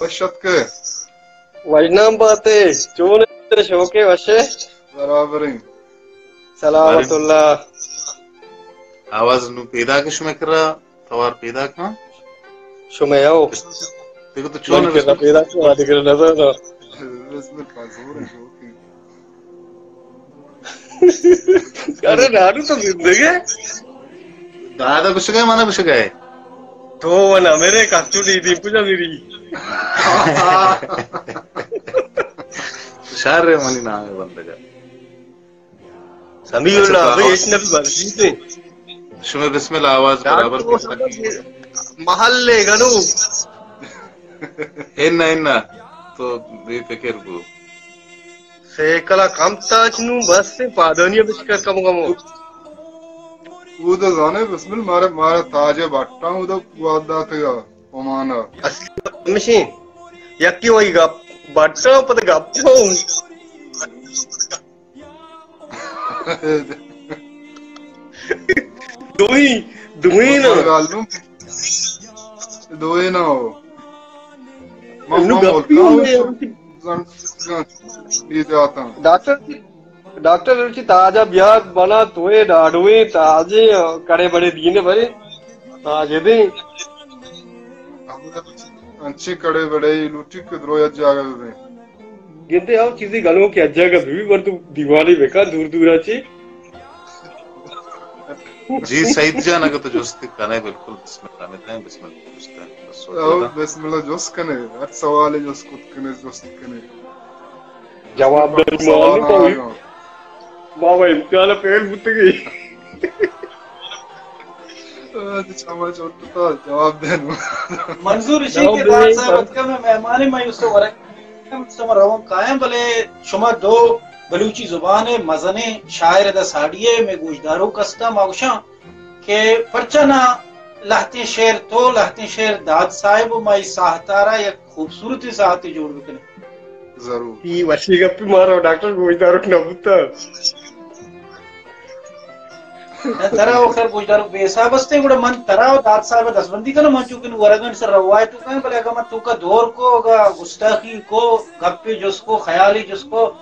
وش اتکے۔ وشنام باتے، چون ئے، شوکے، وشے؟ برابریں۔ سلامت اللہ۔ آواز نو پیدا کہ شمے کرا، توار پیدا کن۔ شمے او۔ دیکھو تو چون من کرا پیدا کن، آدگہ نظر دا۔ بسم اللہ، زور شوکے۔ ارے نانو تو زندگ ئے؟ دادا گوشگ ئے، منا گوشگ ئے۔ تو و نہ مرے، کس چو دی دی پجا میری۔ شر منی نام بندگا۔ سمیع اللہ، بھائی، اس نے بھی بند کیتے۔ شمے بسم اللہ آواز برابر۔ محل لے گنو۔ انا، انا، تو بے فکر بو۔ سیکل ءَ کم تاچ نوں بس پادانی ءَ بچکر کم کمو۔ او تو زانے بسم اللہ مارا، مارا تاج ءِ بٹاں او تو گوات داتگ ءَ عمان ءَ۔ اصل مشین یکی وئی گپ بٹاں پتہ گپ ہوں۔ دوئی، دوئی نا۔ دوئی نا ہو۔ نو گپی ہوں۔ ڈاکٹر، ڈاکٹر روچی تازہ بیار بنا توئے ڈاڈوئے تازے کڑے بڑے دینے بھرے تازے دیں۔ انچی کڑے بڑے لوٹی کہ درو یک جاگہ بے۔ گندے او چیزی گلو کہ اجا گا بھی بر تو دیوالی بکا دور دورا چی۔ جی سعید جان، اگر تو جست کنے، بالکل بسم اللہ، بسم اللہ جست کنے۔ او، بسم اللہ جست کنے، ہر سوال جست کت کنے، جست کنے۔ جواب دے، سوال مالک ہوئی۔ آگا۔ ما وہ امتحان فیل بوتگی۔ آ، تو چما چوٹ تو جواب دے۔ منظور اشی جواب کہ دے، داد صاحب اتکا میں مہمانی میں اس سے ورق شما روان کائیں، بلے شما دو بلوچی زبان ءِ مزنیں شاعر ءِ داں ساڑی ءَ مئے گوشداروک است اَنت، ما گوشاں کہ پرچا نہ لہتیں شعر تو، لہتیں شعر داد صاحب ءُ ما اے ساہت ءَ را یک خوبصورتیں ساہتے جوڑ بکنیں۔ ضرور۔ اے وشی گپے، مارا ڈاکٹر گوشداروک نہ بوتگ۔ نہ، ترا و خیر گوشداروک بے حساب است ایں، گڑا من ترا و داد صاحب ءَ دستبندی کناں، من چونکہ نوں ورگانی سر روایت کناں، بلے اگاں من توکا دور کو، اگاں گستاخی کو، گپے جست کو، خیالی جست کو،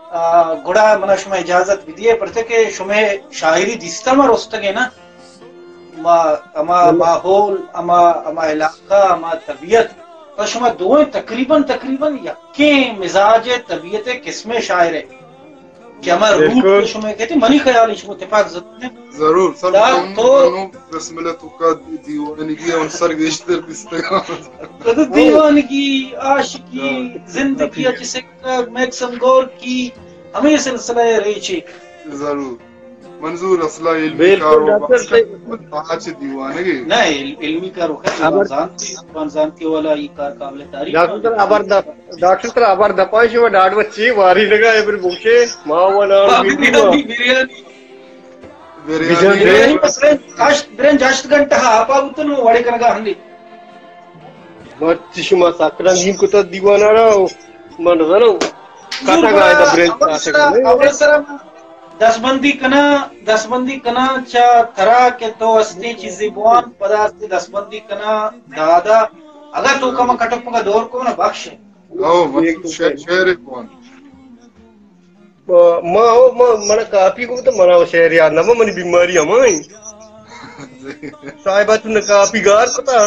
آ، گڑا منا شما اجازت بدیے، پرچہ کہ شمے شاعری دیستہ ما رستگیں نا، ما ہما ماحول، ہما، ہما علاقہ، ہما طبیعت، پہ شما دوئیں تقریباً، تقریباً یکیں مزاج ءُ طبیعت ءِ قسمیں شاعر ئے۔ کہ ہما روٹ بالکل۔ کہ شما کہتے، منی خیال شما اتفاق زدنے۔ ضرور، سر، دا من، تو من بسم اللہ توکا دیوانگی عنصر گیشتر دیستگا۔ تو دیوانگی، عاشقی، زندگی، اچھے سے میکسم گورکی، ہمے سلسلہ ریچے۔ ضرور۔ منظور اصلا علمی بالکل کاروبار ڈاکٹر صاحب۔ آج دیوانگی۔ نہ، عل-، علمی کاروبار خیر، خبر زبان زانتی، زبان زانتی والا یہ کار قابل تعریف ڈاکٹر ہے۔ صاحب، خبر دا ڈاکٹر ترا ہبر دپاں شما ڈاڈو چی واری لگا ہے بر بوشے ما و نان بریانی، بریانی۔ بریانی۔ بریانی بس برنج ہشت گھنٹہ ہاپا بوتن وڑے کنگا ہندی۔ مرچی شما سک رنگین کتا دیوانا را، من زنو کتا گائے دا برنج اول سرا، اول سرا دستبندی کناں، دستبندی کناں چہ ترا کہ تو ہستیں چیزے بوان، پدا ہستیں دستبندی کناں دادا۔ اگاں تو کم کٹپگا دور کو نہ بخش۔ او، مطلب شعر، شعر بوان۔ ما، ما، او، ما، منا کاپی کو تو منا شعر یاد نہ، منی بیماری ہمائیں۔ صاحبہ تو نے کاپی گار کتا۔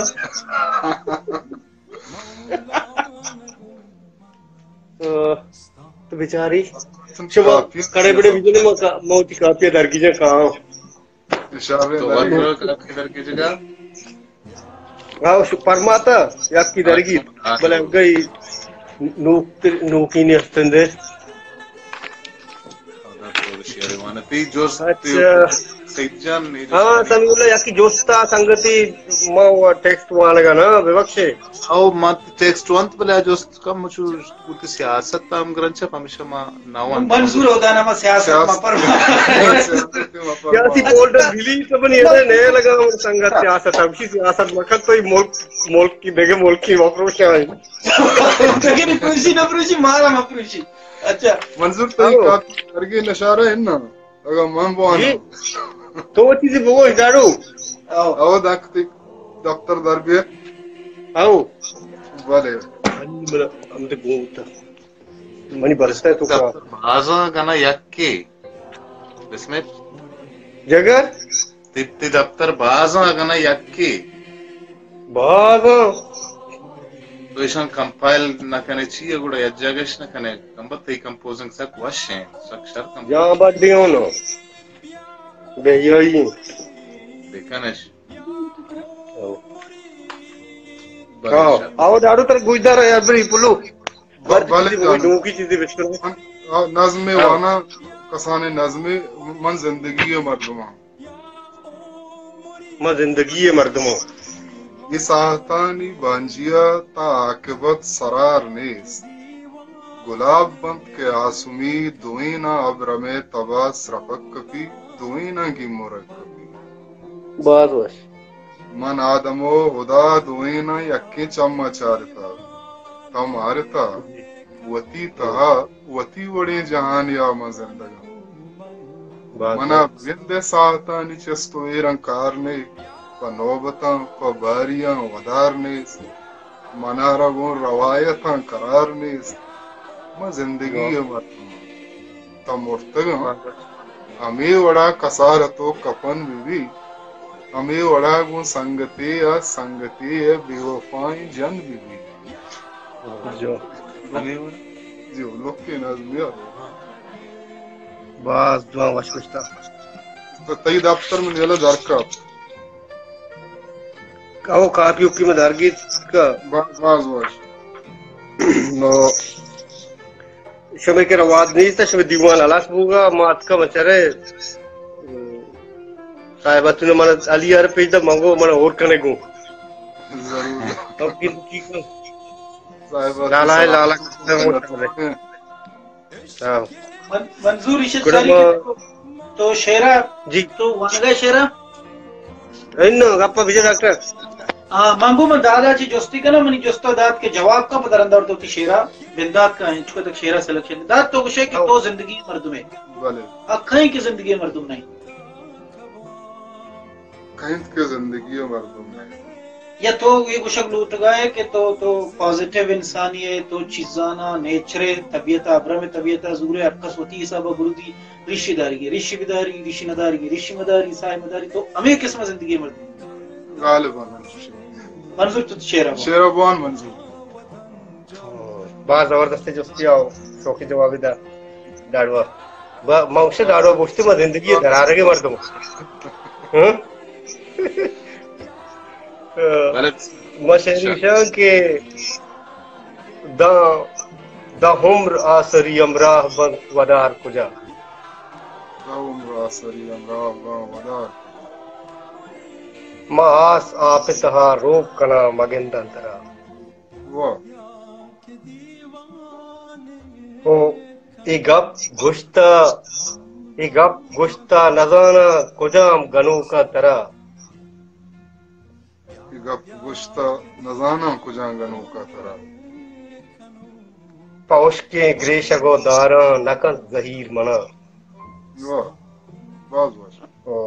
آ، تو بیچاری۔ شما کڑے بڑے بجنے ما کا-، ما وتی کاپی درگیجاں کاؤں۔ تو ورنہ کاپی درگیجگا؟ آؤ، شو پرماتا، یکی درگی، بلے گئی نوک، نوکی نیستندے۔ اچھا۔ سعید جان، ہاں، سمیع اللہ، یکی جستا سنگتی، ما وہ ٹیکسٹ وانگا نا، ببخشے۔ او، ما ٹیکسٹ وانت، بلے جست کم چو وتی سیاست ہم گرنچ، پمیشا ما نہ وانت۔ منظور ہدا نام سیاست ما پر۔ سیاسی فولڈر ڈیلیٹ بنی ہے، نئے لگا من سنگت سیاست، ہمشی سیاست مکت تو ملک، ملک کی دگہ ملک کی مفروش ہے۔ دگہ پروشی نہ پروشی، مارا مفروشی۔ اچھا۔ منظور تو کاپی درگی نشارہ ہے نا؟ اگاں من بواناں۔ جی۔ تو وتی چیزے بگوش داڑو۔ او۔ او دانکہ تئی دفتر در بیت۔ او۔ بلے۔ ہم تو گوتا۔ منی برستا تو کا؟ بازاں کنا یکی۔ بسمت۔ جگر؟ تی، تی دفتر بازاں کنا یکی۔ بازاں۔ تو ایشان کمپائل نہ کنے چی ہے گڑا یک جگہ اش نہ کنے۔ کمبت تی کمپوزنگ سک وش ہیں، سک شر کمپوزنگ۔ جان بڈی ہوں نو۔ بے یوئی۔ بکنش۔ او۔ بلے ہاں، شر۔ آو داڑو تر گوشدار یار بری پلو۔ ب-، بلے چیزی جان۔ ڈوکی چیزی بشکن۔ من، آ، نظم ہاں۔ وانا کسان نظم من زندگی مردماں۔ ما زندگی ء مردماں۔ اے ساہتانی بانجی ء تاں عاقبت سرار نیست۔ گلاب بنت کہ آسمی دوئیناں ابرم ء تب ء سرپک کپی، دوئیناں گیمرگ کپی۔ باز وش۔ من آدم و ہدا دوئیناں یکیں چم ء چارتگ۔ تاں مارتگ۔ وتی تہا وتی وڑیں جہانے ء من زندگ آں۔ باز منا باز۔ بندئے ساہتانی چست و ایراں کار نے، پہ نوبتاں، پہ باریاں ودار نیست۔ منارا گوں روایتاں قرار نیست۔ من زندگی ء مردم آں۔ تاں مرتگ آں۔ باز باز۔ ہمے وڑا کسارت و کپن بہ بی، ہمے وڑا گوں سنگتے ء سنگتے ء بے وفائیں جن بہ بی۔ جو۔ جی، لکیں نظمے ء۔ باز جوان وش گوشتہ۔ تو تئی دفتر من یلہ در کپت۔ او کاپی اوکی من در گیت کا۔ با-، باز وش۔ نو شمے کرا واد نیست، شمے دیوان ہلاس بوگا، ما اتکا مچرے۔ صاحب، تو نے من علی یار پیج دا منگو، من اور کنے گو۔ ضرور۔ تو کی، کی کو؟ صاحب، لالا ہے، لالا۔ ہاں۔ من-، منظور ایشی گڑا ساری ما کہ تو، تو شعرا، جی۔ تو وانگا شعرا؟ اناں گپا بجا ڈاکٹر۔ ہاں، من گوں من دادا چی جستی کناں، منی جستا دات کہ جواب کا پدا رندا تو تی شعرا بندات کا، انچکو تک شعرا سلیکشن دات۔ تو گوشے کہ ہاں۔ تو زندگی مردمے۔ بلے۔ اکھائیں کہ زندگی مردم نہیں۔ کئے انت کہ زندگی ء مردم نہ انت۔ یا تو اے گوشگ لوٹگا ئے کہ تو، تو پازیٹیو انسانے ئے، تو چیزاناں نیچرے، طبیعت ء ابرم، طبیعت ء زورے، ہر کس وتی حساب ء گرودی، ریشی داریگی، ریشی بداری، ریشی نداریگی، ریشی مداری، ساہ مداری، تو ہمے قسم ء زندگی ء مردم۔ غالباً ہمے۔ منظور تو شعر ء بوان۔ شعر ء بوان منظور۔ باز زبردست جستی ء شوقی جوابی دا۔ ڈاڈوا۔ با-، ما گوشت ڈاڈوا گوشت ما زندگی ء درارگے مردم۔ ہاں؟ بلے۔ ما شعر گوشاں کہ داں، داں عمر آسری ہمراہ بنت ودار کجا۔ داں عمر آسری ہمراہ بنت ودار کجا۔ ما آس آپ تہا روک کناں مگنداں ترا۔ واہ۔ او اے گپ گوشتہ، اے گپ گوشتہ نزاناں کجام گنوکاں ترا۔ اے گپ گوشتہ نزاناں کجام گنوکاں ترا۔ پہ ہشکیں گریشگ و داراں نہ کنت زہیر منا۔ واہ، باز وش۔ او۔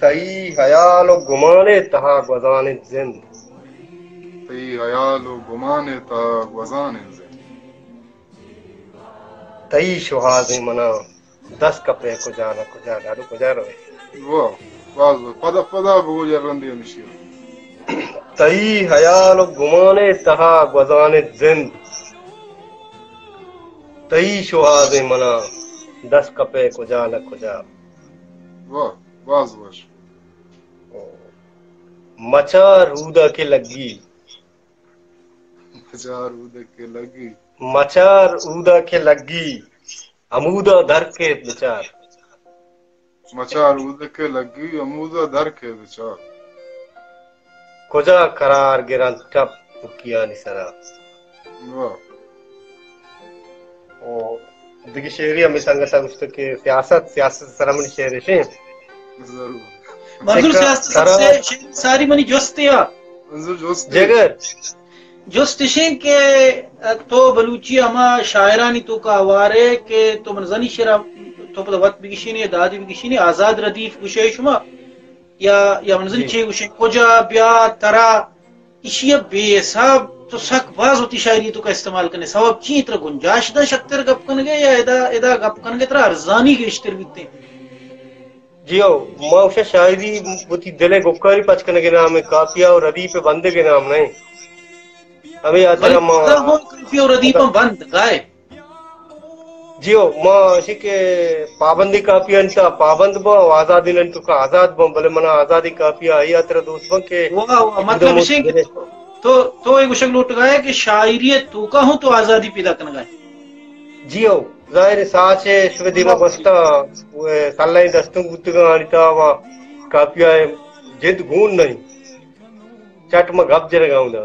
تئی ہیال و گمان ء تہا گوزان انت زند۔ تئی ہیال و گمان ء تہا گوزان انت زند۔ تئی شوہازیں منا دست کپے کجا نہ کجا، ڈاڈو کجا روے؟ واہ، باز واہ۔ پدا، پدا بگو یا رندی ہمشی۔ تئی ہیال و گمان ء تہا گوزان انت زند۔ تئی شوہازیں منا دست کپے کجا نہ کجا۔ واہ، باز وش۔ مچار اودا کہ لگی۔ مچار اودا کہ لگی۔ مچار اودا کہ لگی، ہمودا در کیت بچار۔ مچار اودا کہ لگی، ہمودا در کیت بچار۔ کجا قرار گرنت ٹپ پھکیانی سرا۔ واہ۔ او دگہ شعرے ہمے سنگت ء گوشتگ کہ سیاست، سیاست ء سرا منی شعر اش انت۔ ضرور۔ منظور سیاست ء سرا شعر ساری منی جستے آ۔ منظور جستے۔ جگر۔ جست اش انت کہ تو بلوچی ہما شاعرانی توکا ہوار ئے کہ تو من زانی شعرا تو پدا وت بگشینے یا دادے بگشینے، آزاد ردیف گوشے شما یا، یا من زانی جی۔ چے گوشے، کجا بیا ترا، ایشی ء بے حساب تو سک باز وتی شاعری توکا استعمال کنے، سوب چی؟ ترا گنجائش داں شتر گپ کنگے یا ادا، ادا گپ کنگے ترا ارزانی گیشتر بیتیں؟ جی ہو، ما اوشا شاعری وتی دل ءِ گکاری پچ کنگ ءِ نام ءَ، کافیہ و ردیف ءِ بندگ ءِ نام نہ انت۔ ہمے ہاترا بلے ما پدا ہوں کافیہ و ردیفاں بند گائے۔ جی ہو، ما اشی کہ پابندی کافیہ انت، پابند باں، و آزادی انت کہ آزاد باں، بلے منا آزادی کافیہ آئی ہاترا دوست باں کہ واہ، واہ، مطلب اشیں کہ تو، تو اے گوشگ لوٹگائے کہ شاعری ءِ توکا ہوں تو آزادی پیدا کنگائے۔ جی ہو، ظاہر ہے ساچ ہے، شکر دیما گوستا، وہ سلائیں دستوں بوتگاں، آنی تا وا کافیہ ءِ جند گون نہیں۔ چٹ ما گپ جنگا ہوں دا۔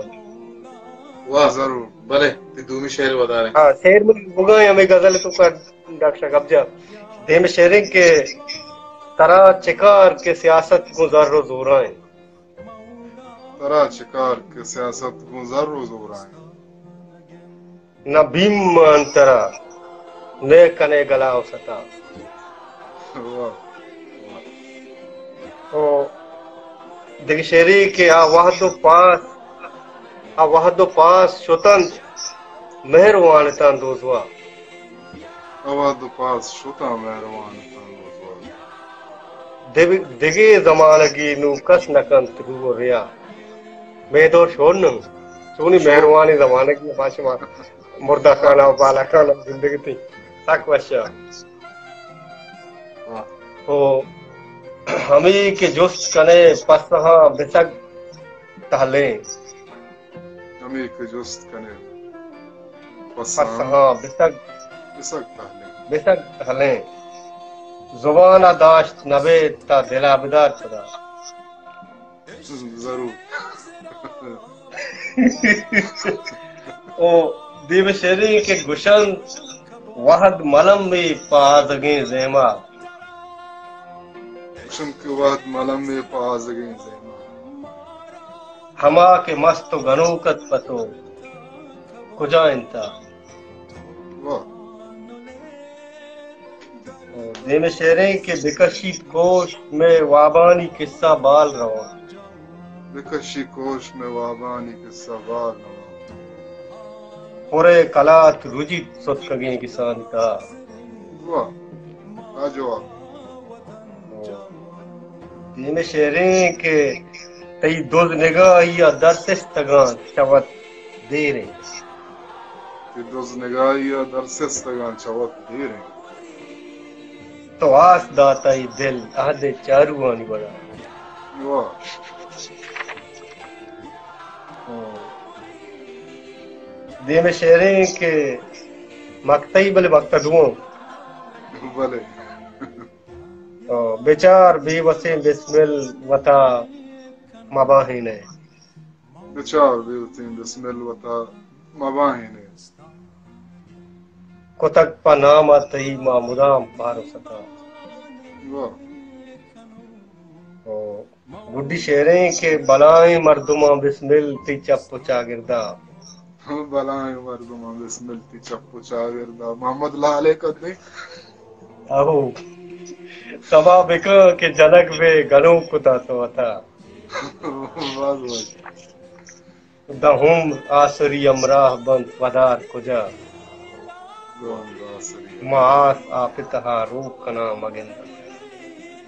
واہ۔ ضرور۔ بلے، تی دومی شعر ودارے۔ ہاں، شعر من بگائیں ہمیں غزل توکا ڈاکٹر صاحب گپ جا۔ دیم شعریں کہ ترا چکار کہ سیاست گوں زر و زورائیں۔ ترا چکار کہ سیاست گوں زر و زورائیں۔ نہ بیم مان ترا، نئے کنے گلا و ستا۔ واہ۔ او دگہ شعرے کہ آ وہد و پاس، آ وہد و پاس شتنت مہر وانتاں دوزواہ۔ آ وہد و پاس شتاں مہر وانتاں دوزواہ۔ دگ-، دگہ زمانگے نوں کس نہ کنت رو و ریا۔ مئے دور شون نہ انت۔ چونی شون۔ مہروانیں زمانگے ما شما مردہ خانہ و بالا خانہ زندگ تیں۔ سک وشا۔ واہ۔ او ہمے کہ جست کنے پسہاں بسگ تہلیں۔ ہمے کہ جست کنے پسہاں۔ پسہاں بسگ۔ بسگ تہلیں۔ بسگ تہلیں۔ زبان ءَ داشت نبیت تا دل ءَ بدار پدا۔ ضرور۔ او دیم شعرے کہ گشنت وہد ملمے پہ آزگیں زیما۔ گشنت کہ وہد ملمے پہ آزگیں زیما۔ ہما کہ مست و گنوک ات پہ تو کجا انت؟ واہ۔ دیم شعریں کہ بکشیت کوش مئے وابانی قصہ بال رواں۔ بکشی کوش مئے وابانی قصہ بال رواں۔ پرے کلات رجیت ستکگیں گسانی تہا۔ واہ۔ لاجواب۔ دیم شعریں کہ تئی دز نگاہی ءَ درسستگاں چہ وت دیریں۔ تئی دز نگاہی ءَ درسستگاں چہ وت دیریں۔ تو آس داتئی دل عہد چاروانی وڑا۔ واہ۔ دیم شعریں کہ مکتئی بلے مکتدواں۔ بلے۔ بچار بے وسیں بسمل وتا مباہینے۔ بچار بے وسیں بسمل وتا مباہینے۔ کتگ پہ نام ءَ تئی ما مدام پار و ستا۔ واہ۔ گڈی شعریں کہ بلائیں مردماں بسمل تئی چپ و چاگردا۔ بلائیں مردماں بسمل تئی چپ و چاگردا۔ محمد لال ءِ کدیں۔ اہو۔ سما بکن کہ جنگ بے گنوک کتا تو وتا۔ باز واجہ۔ داں عمر آسری ہمراہ بنت ودار کجا۔ داں عمر آسری۔ ما آس آپ تہا روک کناں مگند۔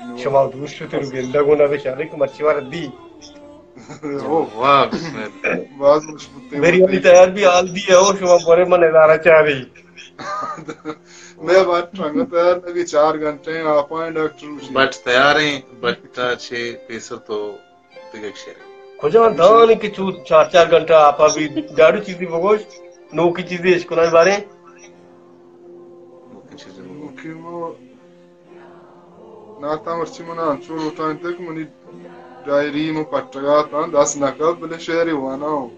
نو۔ شما دوست شتر گندگ و نہ بشارے کہ مرچی وار دی۔ او۔ واہ، بسم اللہ۔ باز وش بوتے بریانی بوتے۔ تیار بھی حال دی ہے، او شما بورے من ادارہ چاری۔ میں بٹ رنگ تیار نبی، چار گھنٹے ہیں، آپ آئیں ڈاکٹر مشین۔ بٹ تیار ہیں، بٹ چے پیسر تو دگہ شعرے۔ کجا دان کہ چو چار چار گھنٹہ آپا بھی جاڑو چیزی بگوش، نوکی چیزی اشکنائی بارے۔ نوکی چیزی بگوش۔ نوکی ما ناتا مرچی منا انچو لوٹائیں تک منی ڈائری مو پٹگا تاں دست نہ کپ بلے شعرے وانا ہوں۔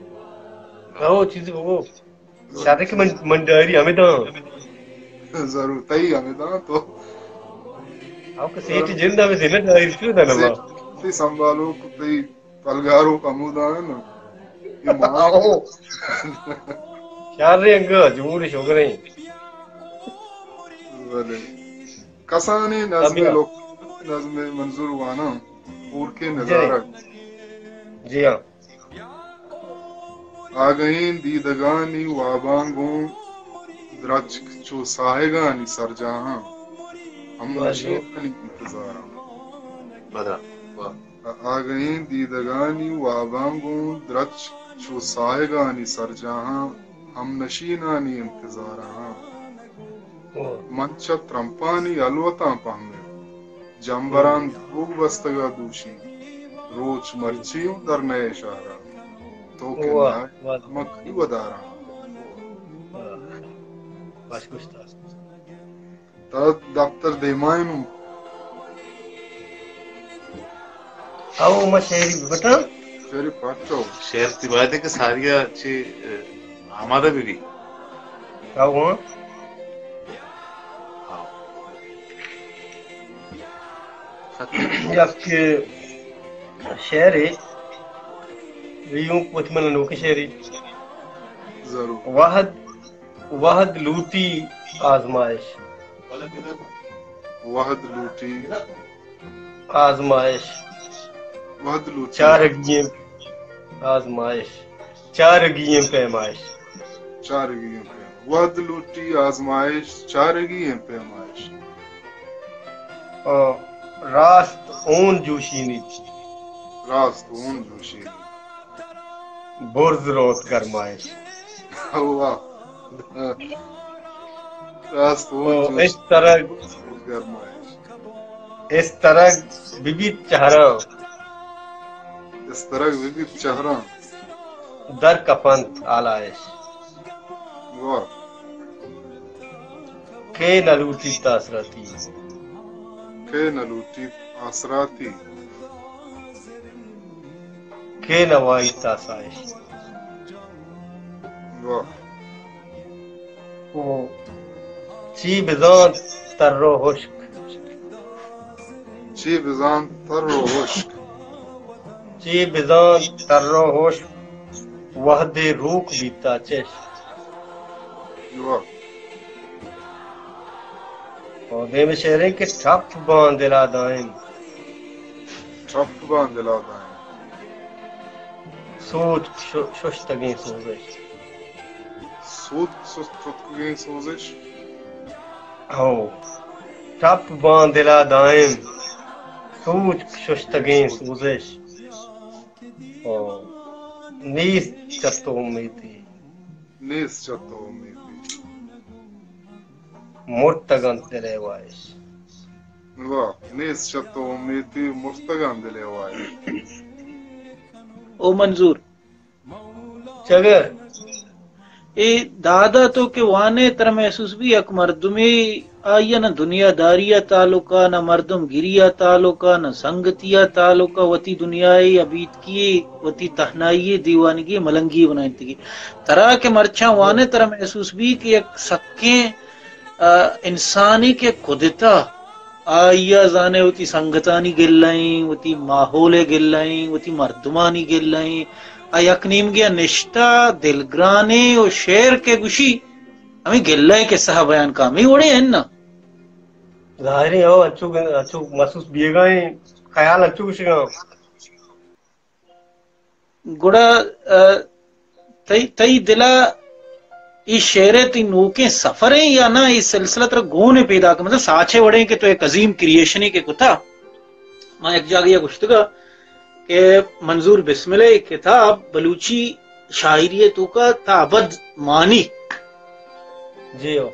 او چیزی بگو۔ شاید کہ من، من ڈائری ہمیں داں۔ ضرور، تئی ہمیں داں تو۔ او کہ سیٹ جند ہمیں دینا ڈائری چیز دانا ما۔ سیٹ تئی سنبھالو، تئی پلگارو کمو دانا نا۔ یہ ماں۔ او۔ شار رہے انگا، جمہوری شوگریں۔ بلے۔ کسانیں نظم لوک، نظم منظور وانا، اور کے نظارہ۔ جی ہاں۔ آگہیں دیدگانی واباں گوں درچک چو ساہگانی سرجاہاں، ہم نشینانی انتظاراں۔ آگہیں دیدگانی واباں گوں درچک چو ساہگانی سرجاہاں، ہم نشینانی انتظاراں۔ من چہ ترمپانی ہلوتاں پہمیں، جمبراں دروگ بستگا دوشی، روچ مرچی اوں در نئے شہرا۔ تو کہ نہ، من کئی وداراں۔ تا دپتر دیما انوں۔ او ما شعری ببٹاں۔ شعری پٹو۔ شعر تی باید کہ ساریا چی، اه، آمادہ بی بی۔ او ہاں۔ یک شعرے، یوں وت من نوکیں شعرے۔ ضرور۔ وہد، وہد لوٹی آزمائش۔ وہد لوٹی۔ آزمائش۔ وہد لوٹی۔ چارگی ایں آزمائش۔ چارگی ایں پیمائش۔ چارگی ایں پیمائش۔ وہد لوٹی آزمائش، چارگی ایں پیمائش۔ آ، راست ہون جوشینیت۔ راست ہون جوشینیت۔ برز روت گرمائش۔ واہ۔ راست ہون جوشینیت۔ استرگ۔ گرمائش۔ استرگ ببیت چہراں۔ استرگ ببیت چہراں۔ در کپنت آلائش۔ واہ۔ کئے نہ لوٹیت آسراتی۔ کئے نہ لوٹیت آسراتی۔ کئے نہ واہیت آسائش۔ واہ۔ او چی بزانت تر و ہشک۔ چی بزانت تر و ہشک۔ چی بزانت تر و ہشک، وہدے روک بیتا چش۔ واہ۔ او دیم شعریں کہ ٹپ باں دلا دائم۔ ٹپ باں دلا دائم۔ سوچ شو-، ششتگیں سوزش۔ سوچ ششتگیں سوزش۔ ہو۔ ٹپ باں دلا دائم۔ سوچ ششتگیں سوزش۔ او۔ نیست چہ تو امیتی۔ نیست چہ تو امیتی۔ مرتگ انت دل ءِ واہش۔ واہ، نیست چہ تو امیتی، مرتگ انت دل ءِ واہش۔ او منظور۔ چگے؟ اے دادا تو کہ وانے ترا محسوس بی یک مردمے آئی ءَ نہ دنیا داری ءَ تعلق ءَ، نہ مردم گری ءَ تعلق ءَ، نہ سنگتی ءَ تعلق ءَ، وتی دنیا ءِ ابیتکی ءِ، وتی تہنائی ءِ دیوانگی ءِ ملنگی ءَ بنائینتگی۔ ترا کہ مرچاں وانے ترا محسوس بی کہ یک سکیں، آ، انسانے کہ کدتہ آئی ءَ زانے وتی سنگتانی گلہ ایں، وتی ماحول ءِ گلہ ایں، وتی مردمانی گلہ ایں، آ یک نیمگے ءَ نشتہ دلگرانیں و شعر کہ گوشی، ہمے گلہ ءِ کسہ ءَ بیان کا، ہمے وڑے انت نا؟ ظاہریں ہو، انچو، انچو محسوس بیگا ایں، خیال انچو گوشگا۔ گڑا، آ، تئی، تئی دل ءَ اے شعر ءِ تئی نوکیں سفر ایں یا نہ، اے سلسلہ ترا گون ایں پیداک، مطلب ساچ ءِ وڑیں کہ تو یک عظیم کریئیشنے کہ کتہ۔ ما یک جاگہے ءَ گوشتگ کہ منظور بسمل ءِ کتاب بلوچی شاعری ءِ توکا تا ابد مانی۔ جی ہو۔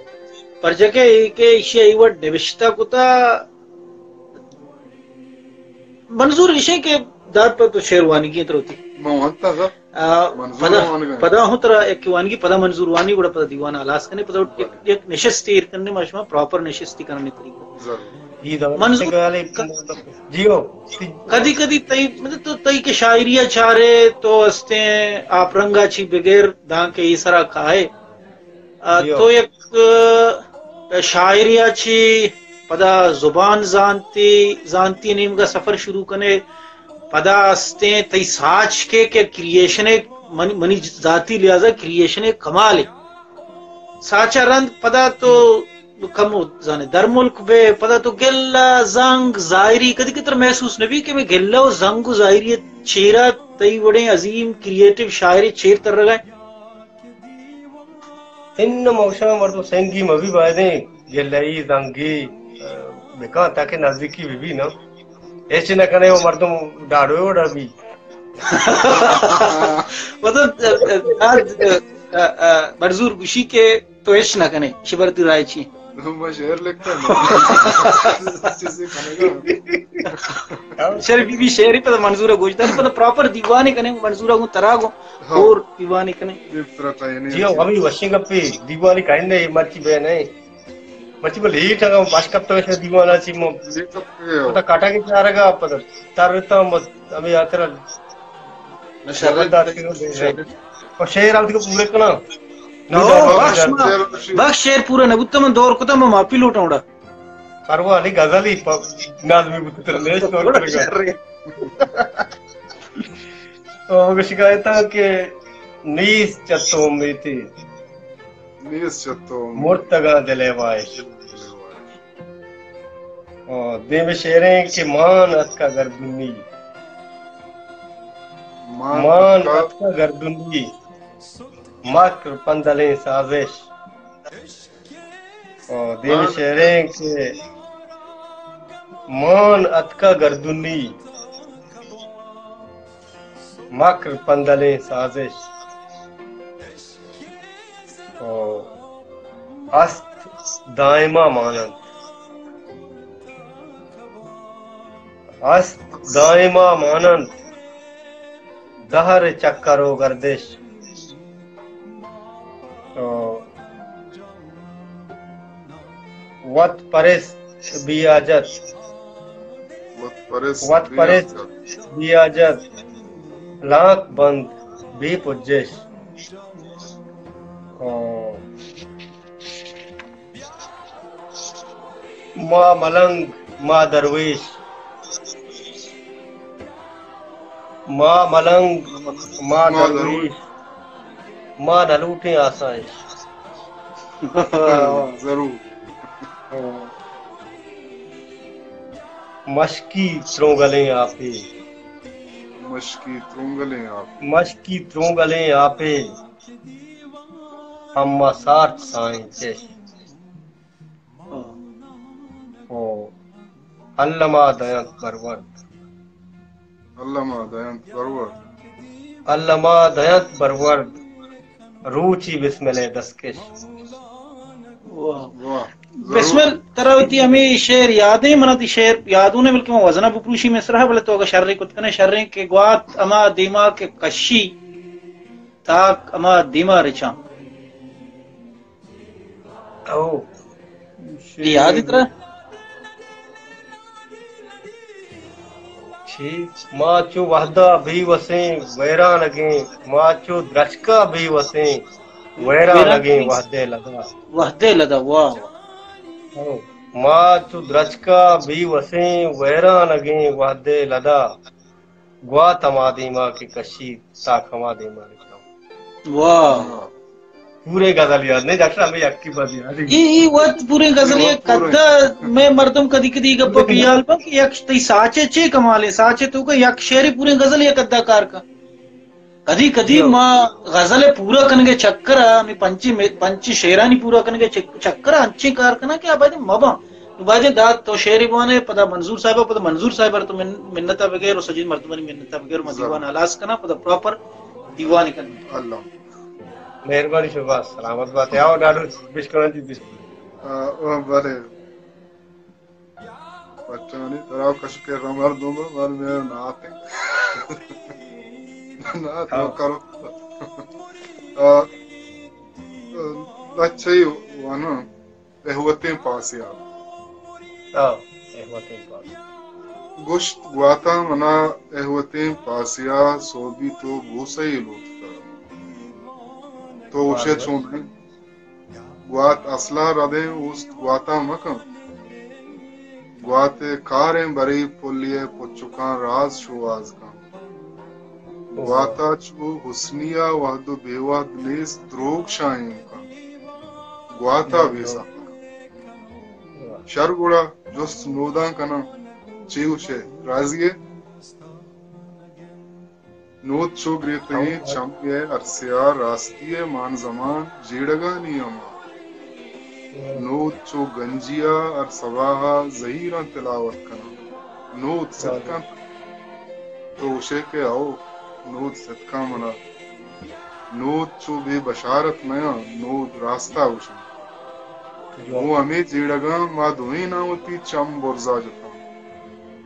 پرچہ کہ اے کہ ایشی ءَ اے وڑ نبشتہ کتہ، منظور ایشیں کہ دار پر تو شعر وانگی انت روتی۔ من وانتا سر۔ آ، منظور پدا، وانگا۔ پدا ہوں ترا یک وانگی، پدا منظور وانی، گڑا پدا دیوان ءَ ہلاس کنے، پدا یک، یک نشست ایر کنے، ما شما پراپر نشستی کننے طریقہ۔ ضرور۔ منظور، جی ہو۔ کدی کدی تئی، مطلب تو تئی کہ شاعری ءَ چارے تو استیں آپ رنگا چی بگر داں کہ اے سرا کائے۔ آ، جی ہو۔ تو یک، آ، شاعری ءَ چی پدا زبان زانتی، زانتی نیمگا سفر شروع کنے، پدا استیں تئی ساچ کے کہ کریئیشن ءِ من-، منی ذاتی لحاظا کریئیشن ءِ کمال ایں۔ ساچا رند پدا تو کمو زانے در ملک بے، پدا تو گلہ زنگ ظاہری کدی کہ ترا محسوس نبی کہ میں گلہ و زنگ و ظاہری چیرا تئی وڑیں عظیم کریئیٹو شاعرے چیر ترگا ایں۔ انہ موشاں مردم سنگی مہ بی، بایدیں گلئی زنگی بکاں تاکہ نزدیکی بہ بی نا۔ ہچ نہ کنے و مردم ڈاڈوے وڑا بی۔ مطلب، ا، ا، ا، ا، منظور گوشی کہ تو ہچ نہ کنے، شبر تی رائے چی؟ ما شعر لکھتا نہیں۔ چیزیں کنے گا۔ شعر بی بی شعری پدا منظور گوش دار، پدا پراپر دیوانے کنے، منظور گوں ترا گوں، ہاں۔ اور دیوانے کنے۔ جی ہاں، ہمیں وشیں گپے، دیوانے کائن نہیں، مرچی بے نہیں۔ مرچی بل ہیٹ اگا باش کپتا وشیں دیوانا چی مو۔ پدا کاٹا کے چارگا، پدا تر رہتا ہم، ہمیں آترا نہ، شر۔ اور شعر آپ کو پورے کنا۔ نہ، بخش ما، بخش شعر پورا نہ بوتا، من دور کتا، من معافی لوٹاں اڑا۔ پرواہ نہیں، غزل ہی پ-، نازمی بوتا، ترا نیش دور کرے گا۔ شر۔ تو وہ شکایت ہے کہ نیست چہ تو امیتی۔ نیست چہ تو امیتی۔ مرتگا دل ءِ واہش۔ او، دیم شعریں کہ مان اتکا گردنی۔ مان مان اتکا اتکا گردنی۔ مکر پندلیں سازش۔ او، دیم مان شعریں کہ مان اتکا گردنی۔ مکر پندلیں سازش۔ او، است دائما مانند۔ است دائما مانند۔ دہر چکر و گردش۔ او، وت پرست بی حاجت۔ وت پرست وت بی پرست حاجت۔ بی حاجت۔ لانک بند بی پجش۔ او۔ ما ملنگ، ما درویش۔ ما ملنگ، ما ما درویش۔ درویش۔ ما نہ لوٹیں آسائش۔ ضرور۔ مشکی ترونگلیں آپے۔ مشکی ترونگلیں آپے۔ مشکی ترونگلیں آپے۔ ہما سارت سائیں چش۔ او، الما دینت برورد۔ الما دینت برورد۔ الما دینت برورد۔ روچی بسمل ءِ دستکش۔ واہ۔ واہ۔ ضرور۔ بسمل، ترا وتی ہمے شعر یاد ایں؟ منا تئی شعر یاد اوں نہ، بلکہ من وزنا بپروشی مصرع، بلے تو اگہ شرے کت کنے، شریں کہ گوات ہما دیما کہ کشی، تاک ہما دیما رچاں۔ او۔ یاد اترا؟ چی؟ ما چو وہدا بے وسیں ویرانگیں، ما چو درچکا بے وسیں ویرانگیں ویرانگیں۔ وہدے لدا۔ وہدے لدا، واہ، واہ۔ او۔ ما چو درچکا بے وسیں ویرانگیں وہدے لدا۔ گوات ہما دیما کہ کشیت، تاک ہما دیما رچاں۔ واہ۔ پورے غزل یاد نہیں ڈاکٹر، ہمیں یکی بات یاد ہے۔ ای، ای وقت پورے غزل یہ پورے۔ قدا میں مردم کدی کدی گپ لیکن بیال پر کہ یک تئی ساچے چے کمالے، ساچے تو کہ یک شعری پورے غزل یہ قدا کار کا۔ کدی کدی ما غزل پورا کنگے چکر ء، ہمے پنچی مے-، پنچی شعرانی پورا کنگے چک-، چکر ء انچیں کار کناں کہ آ باید مباں۔ نو باید داد تو شعرے بوانے، پدا منظور صاحب ء، پدا منظور صاحب ء تو من-، منت ء بگیر و سجید مردمانی منت ء بگیر، ما دیوان ہلاس کناں، پدا پراپر دیوان کناں۔ اللہ۔ مہربانی شباز، سلامت بات۔ آؤ ڈاڈو بشکناں جی، بشکناں۔ آ، او بلے۔ پچانی ترا کشکے رمر دوم بر میں ناتیں۔ نات ہاں۔ کرو۔ آ، لچھئی وانا احوتیں پاسیا۔ ہاں، احوتیں پاسیا۔ گوشت گواتا منا احوتیں پاسیا سوبی تو بوسئی لوٹتا۔ تو ہاں۔ گوشے چون گوات اصلا ردیں اوست گواتا مکن۔ گوات ء کاریں بری پلی ء پچکاں راز شوہاز کن۔ گواتا چو حسنی ء وہد و بے وہد نیست دروگ شائیں کن۔ گواتا بے سبر۔ شر گڑا جست نوداں کناں۔ چی گوشے؟ راضی ئے؟ نود چو گریتگیں چم ءِ ارسیا راستی ءِ مان زمان جیڑگانی ہما۔ نود چو گنجیا ہر سباہا زہیراں تلاوت کناں۔ نود ستکاں تو گوشے کہ ہو، نود ستکاں منا۔ نود چو بے بشارت نیاں، نود راستا گوشاں۔ گوں ہمے جیڑگاں ما دوئیناں وتی چم برزا جتاں۔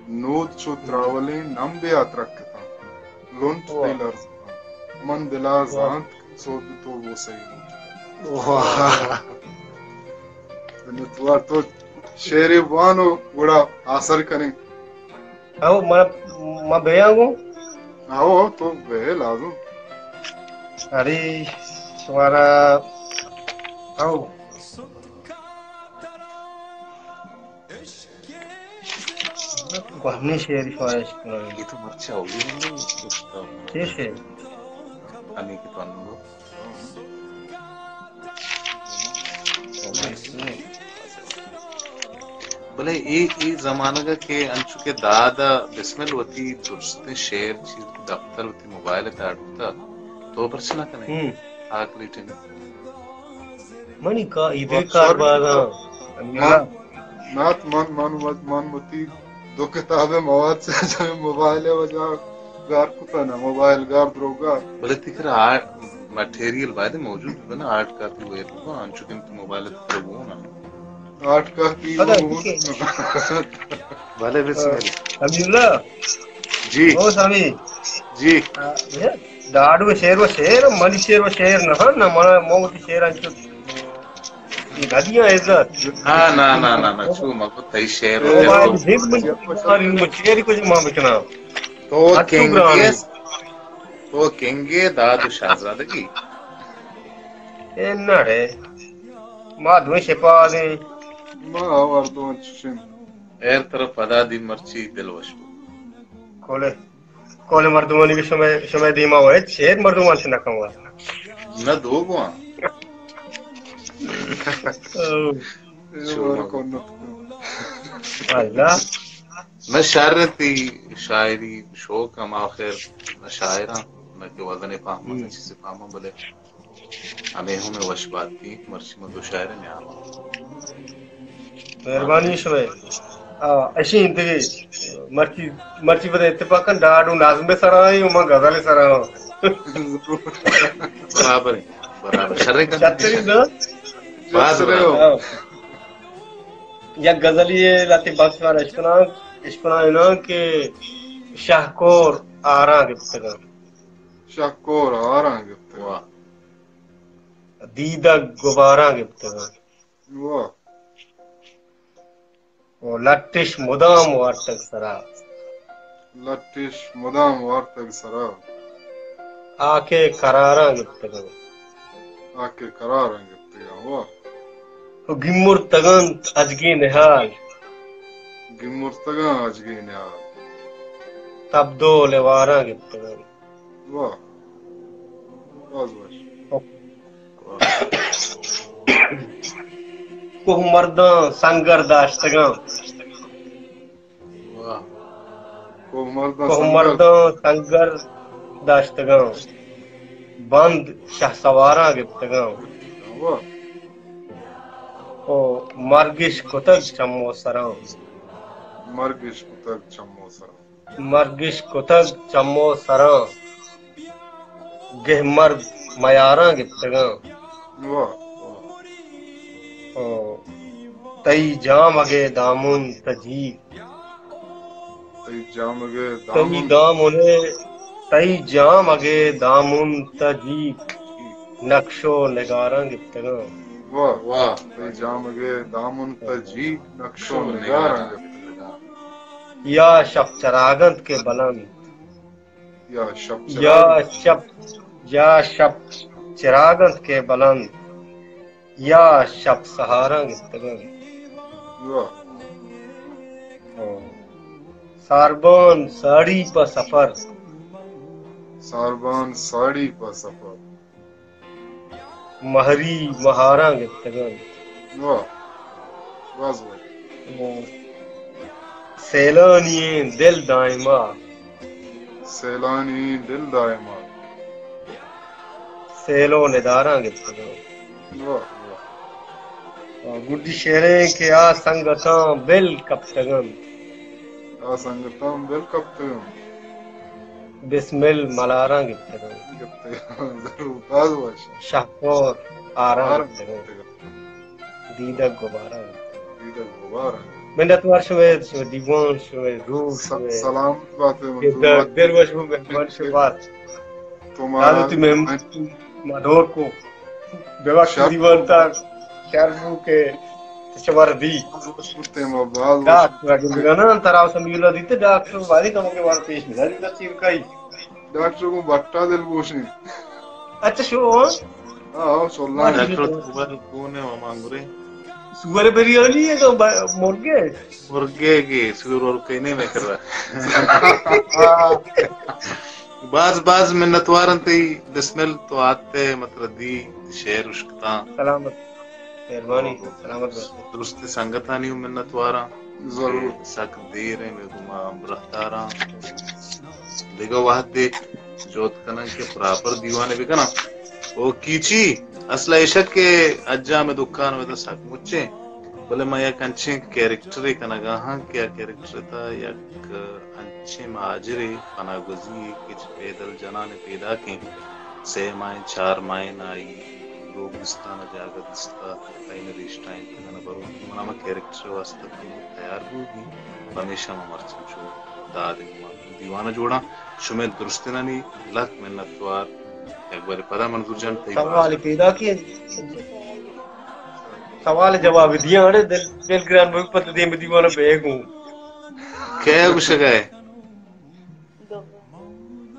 نود چو تراولیں نمبے ءَ ترکتاں۔ لنٹ تئی لرزتاں۔ من دلا زانت کہ سوب تو بوسئی۔ واہ۔ منتوار، تو شعرے بوان و گڑا آسر کنیں۔ او، من، من بیاں گوں؟ او، تو بے لازم۔ ارے، شمارا، او۔ گوہنی شعر شمارا اشکناں۔ یہ تو مرچی اولی نہیں۔ چی شعر؟ ہمیں کہ تو انو۔ بلے اے، اے زمانگ ءَ کہ انچو کہ داد ءَ بسمل وتی درستیں شعر چی دفتر وتی موبائل ءَ تاڑ کتا، تو پرچہ نہ کنے؟ ہم۔ آ کلیٹیں۔ منی کا، ایدے کار بازاں۔ من، نات من، من، من وتی دو کتاب ءِ مواد چہ موبائل ءِ وجہ گار کتا نا، موبائل گار دروگا۔ بلے تئی کرا آ-، مٹیریل باید موجود بنا، ہارڈ کاپی وے بکن، انچو کہ تو موبائل ءَ تو بو نا۔ ہارڈ کاپی پتہ وہ ہے کہ بلے بسم اللہ۔ سمیع اللہ۔ جی۔ او سمیع۔ جی۔ آ، یہ ڈاڈو شعر و شعر، منی شعر و شعر نہ، نہ من، من وتی شعر انچو۔ یہ گدیاں عزت۔ ہاں، نہ، نہ، نہ، نہ، چو مگو تئی شعر او و بھائی، شعر۔ دیکھ من، من شعر کچھ ماں بکنا۔ تو اچھو کنگے، گرانی۔ تو کنگے داد و شاہزادگی۔ اے نہ رے۔ ما دوئیں شپادیں۔ ما آوار دوئیں چشیں۔ ایر طرف ادا دی مرچی دل وش بو۔ کولے، کولے مردمانی کہ شمئے، شمئے دیما ویت، شعر مردمان سے نہ کموا۔ نہ دو بوان۔ او۔ اللہ۔ نہ شر تئی شاعری شوق ہم آخر نہ شاعراں، نہ کہ وزن پاہم، نہ چیز پاہم، بلے ہمے ہمے وش بات تئی، مرچی من دو شاعر نیام۔ مہربانی شمئے۔ آ، اشی انتگی مرچی، مرچی بدا اتفاقاً ڈاڈو نظم سرا ہیں، من غزل سرا ہوں۔ برابر ہے، برابر۔ شریں کن۔ شریں نا؟ باز برابر۔ ہاں۔ یک غزلی ہے، لاتی بخش وار اشکناں، اشکناں اناں کہ شہکور آراں گپتگاں۔ شہکور آراں گپتگاں۔ واہ۔ دیدگ گباراں گپتگاں۔ واہ۔ و لٹش مدام وارتگ سرا۔ لٹش مدام وارتگ سرا۔ آ کہ قراراں گپتگاں۔ آ کہ قراراں گپتگاں، واہ۔ و گمرتگنت اجگیں نہال۔ گمرتگاں اجگیں نہال۔ تبدو لواراں گپتگاں۔ واہ۔ باز وش۔ کوہ مرداں سنگر داشتگاں۔ واہ۔ کوہ مرداں کوہ سنگر۔ مرداں سنگر داشتگاں۔ بند شہسواراں گپتگاں۔ واہ۔ او مرگش کتگ چمو سراں۔ مرگش کتگ چمو سراں۔ مرگش کتگ چمو سراں، گہ مرگ میاراں گپتگاں۔ واہ، واہ۔ او، تئی جامگ ءِ دامن تجیگ۔ تئی جامگ ءِ تئی دامن۔ دامن ءِ، تئی جامگ ءِ دامن تجیگ، نقش و نگاراں گپتگاں۔ واہ، واہ۔ تئی جامگ ءِ دامن تجیگ، نقش و نگاراں گپتگاں۔ یا شپ چراگ انت کہ بلند۔ یا شپ یا چراگ۔ شپ، یا شپ چراگ انت کہ بلند۔ یا شپ سہاراں گپتگ انت۔ واہ۔ ہاں۔ ساربان ساڑی پہ سفر۔ ساربان ساڑی پہ سفر۔ مہری مہاراں گپتگ انت۔ واہ، باز واہ۔ سیلانی ایں دل دائما۔ سیلانی دل دائما۔ سیل و نداراں گپتگاں۔ واہ، واہ۔ گڈی شعریں کہ آ سنگتاں بل کپتگاں۔ آ سنگتاں بل کپتگاں۔ بسمل ملاراں گپتگاں۔ گپتگاں، ضرور، باز وش۔ شہپور آراں آراں گپتگاں۔ گپتگاں۔ دیدگ گبارا۔ دیدگ گبارا۔ منتوار شمئے، شمئے دیوان، شمئے روح، س-، شمئے سلامت بات ئے، منظور دل، بات۔ دل وش بو، مہمان شمئے بات۔ تو ما لالو تی مہم-، ما دور کو۔ ببخش شر دیوان تا شر بو کہ تو چمار دی۔ وش بوتے ما باز وش۔ ڈاکٹر اگے بگنا ترا سمیولا دیتے ڈاکٹر والی کم کے وار پیش ملا دیتا چیر کائی۔ ڈاکٹر کو بٹا دل گوشیں۔ اچھا، شو، ہاں؟ ہاں، ہاں، سولان۔ ڈاکٹر تو بر کون ہے، ہم انگرے؟ سور بریانی ہے تو ب-، مرغے؟ مرغے کی سور اور کہیں نہیں میں کر رہا۔ باز، باز منتوار انت تئی، بسمل تو آتے، مطلب دی، شعر اشکتاں۔ سلامت۔ مہربانی، سلامت بات۔ درست سنگتانی ہم منتواراں۔ ضرور۔ سک دیر ایں، مئے گوما ہمراہ داراں۔ دگہ وہدے جہد کناں کہ پراپر دیوانے بکناں۔ او کیچی، اصل ایشک کہ اجا مئے دکان مئے تہ سک مچیں، بلے من یک انچیں کیریکٹرے کنگا ہاں کہ آ کیریکٹر تہ یک انچیں مہاجرے پناہ گزی کہ چہ پیدل جنانے پیداکیں، سئے ماہیں چار ماہیں آئی لوگ دیستہ، نہ جاگہ دیستہ، آئی نہ ریشتہ انت، نہ بروت۔ من ہما کیریکٹر واسطہ تیار بوگی، پمیشا ما مرچی چو دادے ما دیوانہ جوڑاں۔ شمئے درستینانی لک منتوار۔ یک بارے پدا منظور جان تئی سوال باز پیدا کی، سوال جواب دیاں، اڑے دل، دل گران بھگ پت دیم دیوانہ بیگوں۔ کئے گوشگائے؟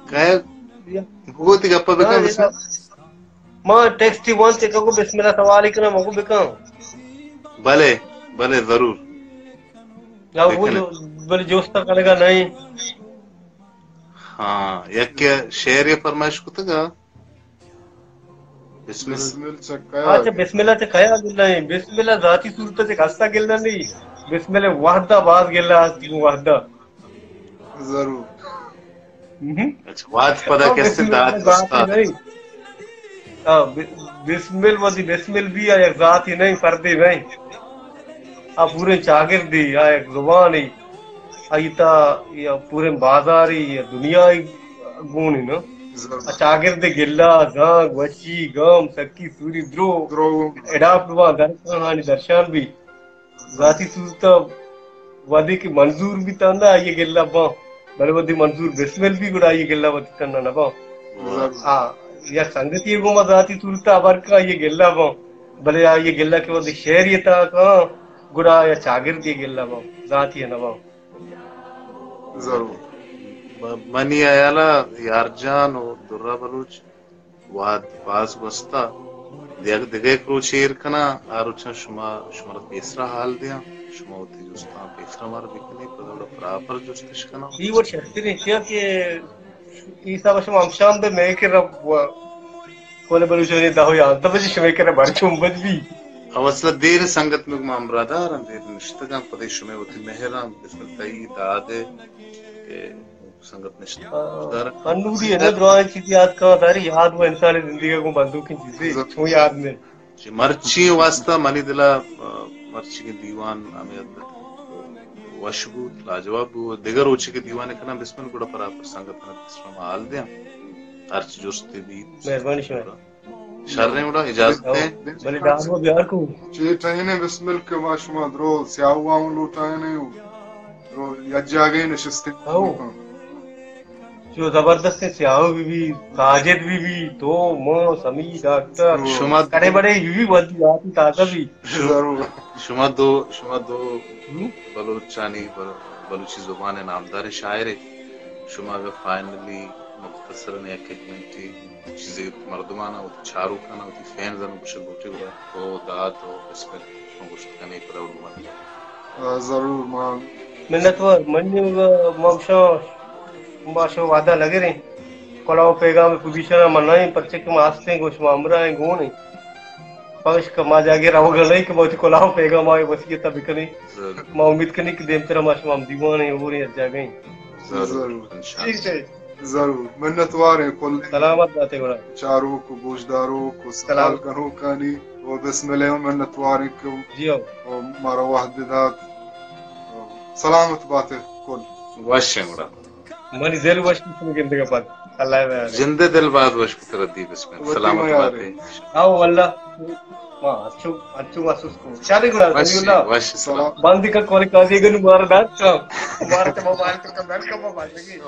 کئے؟ بگو تی گپا بکن۔ ہاں، بسم اللہ۔ ما ٹیکسٹ ہی وان چکا کو بسم اللہ سوال ہی کنا مگو بکن۔ بلے، بلے، ضرور۔ یا وہ بکنے۔ جو، بلے جوستا کرے گا نہیں۔ ہاں، یک شعر یہ فرمائش کتگا۔ بسم اللہ۔ بسم اللہ چہ کیا؟ اچھا، بسم اللہ چہ کیا گلہ ایں؟ بسم اللہ ذاتی صورت چہ کسا گلہ نہیں۔ بسم اللہ وحدہ باز گلہ است، وحدہ۔ ضرور۔ ہم۔ اچھا، وحد پدا ہاں، کسے بسم اللہ داد ذاتی استاد۔ نہیں۔ ہاں، ب-، بسم اللہ وتی بسم اللہ بھی آ یک ذاتی نہیں، فردی نہیں۔ آ پورے چاگردی، آ یک زبانی۔ آئی تا یا پوریں بازاری یا دنیای گون انت۔ ضرور۔ آ چاگرد گلہ، زانگ، وشی، گم، سکی، سوری، درو، درو۔ اڈاپٹ باں، درشان ہانی درشان بی۔ ذاتی صورت وھدے کہ منظور بیت اندا آئی گلہ باں۔ بلے وھدے منظور بسمل بی گڑا آئی گلہ وتی تہنا نہ باں۔ ضرور۔ آ، یک سنگتی گوما ذاتی صورت ہبر کن آئی گلہ باں۔ بلے آئی گلہ کہ وھدے شعری تا کن گڑا یا چاگردی گلہ باں۔ ذاتی نہ باں۔ ضرور۔ م-، منی ہیالا یار جان و درا بلوچ وھد باز گوستا۔ دگہ، دگہ یک روچے ایر کناں، آ روچاں شما، شمارا پیسرا حال دیاں، شما وتی جستاں پیسرا مارا بکنی، پدا گڑا پراپر جستش کناں۔ اے وڑ شرتریں چیا کہ اے حساب شما ہمشام بے مئے کرا و کول بلوچانی دہ و یازدہ بجے شمئے کرا بر چون بج بی۔ او اصلا دیر سنگت مئے گوما ہمراہ داراں، دیر نشتگاں، پدے شمئے وتی مہراں، بسم اللہ تئی دادے کہ سنگت نشتہ۔ آ، انوری ہے نا، درائیں چیزیں یاد کاں، ساری یاد و انسان زندگی کو بندوقیں چیزیں، ضرور۔ چون یاد نے۔ چہ مرچی واسطہ منی دلا، آ، مرچی کے دیوان ہمیں حد وش بوت، لاجواب بوت۔ دگہ روچے کہ دیوانے کناں بسمل گڑا پراپر سنگت نا پیسرا ما حال دیاں۔ ہرچ جستے بیت۔ مہربانی شمئے۔ شریں گڑا اجازت ہے۔ بلے ڈاکو بیار کو۔ چے ٹائم ہے بسمل کہ ما شما درو سیاہو آؤں لوٹائیں نہیں ہو۔ درو یک جاگہ نشستیں۔ ہاؤ۔ جو زبردست سیاہو بی بی، ساجد بی بی، تو، مو، سمی، ڈاکٹر۔ شما کڑے بڑے بی بی ودی آتی تازہ بی۔ ضرور۔ شما دو، شما دو ہم؟ بلوچانی، بل-، بلوچی زبان نامدار شاعر ہے۔ شما اگر فائنلی مختصراً یک، یک منٹے چیزے مردمانا، وتی چاروکانا، وتی فینزانا گوشگ لوٹے گڑا تو داد و اسپیکٹ شما گوشت کنے پدا اڑ بنت۔ آ، ضرور، ما منتوار۔ من ما گوشاں، ما شما وعدہ لگریں۔ کلاو پیغام پوزیشن ما نہ ایں، پرچہ کہ ما ہستیں، گوں شما ہمراہ ایں، گون ایں۔ پمشکا ما جاگے روگا نہ ایں کہ ما وتی کلاو پیغام آئے وصیت بکنیں۔ ضرور۔ ما امید کنیں کہ دیمترا ما شما ہم دیوان ایں، اور ایں، ہر جاگہ ایں۔ ضرور۔ ضرور۔ انشاءاللہ۔ ٹھیک ہے۔ ضرور، منتوار ایں کل سلامت باتے گڑا۔ چاروک و گوشداروک و سلام۔ سوال کنوکانی و بسم اللہ منتوار ایں کہ جی ہو۔ و مارا وہد دات۔ سلامت باتے کل۔ وش ایں گڑا۔ منی دل وش بیت گندگ ءَ پد۔ اللہ ءِ میار۔ جند ءِ دل باز وش بیت، ردی بسم اللہ۔ وتی سلامت میار۔ باتے۔ ہاں واللہ۔ ما اچو، اچو محسوس کو۔ شادی گڑا، وش، ولی اللہ۔ وش، سلام۔ باندی کا کال قاضی گنو مار دات۔ مار تے موبائل تو کم کم موبائل لگی۔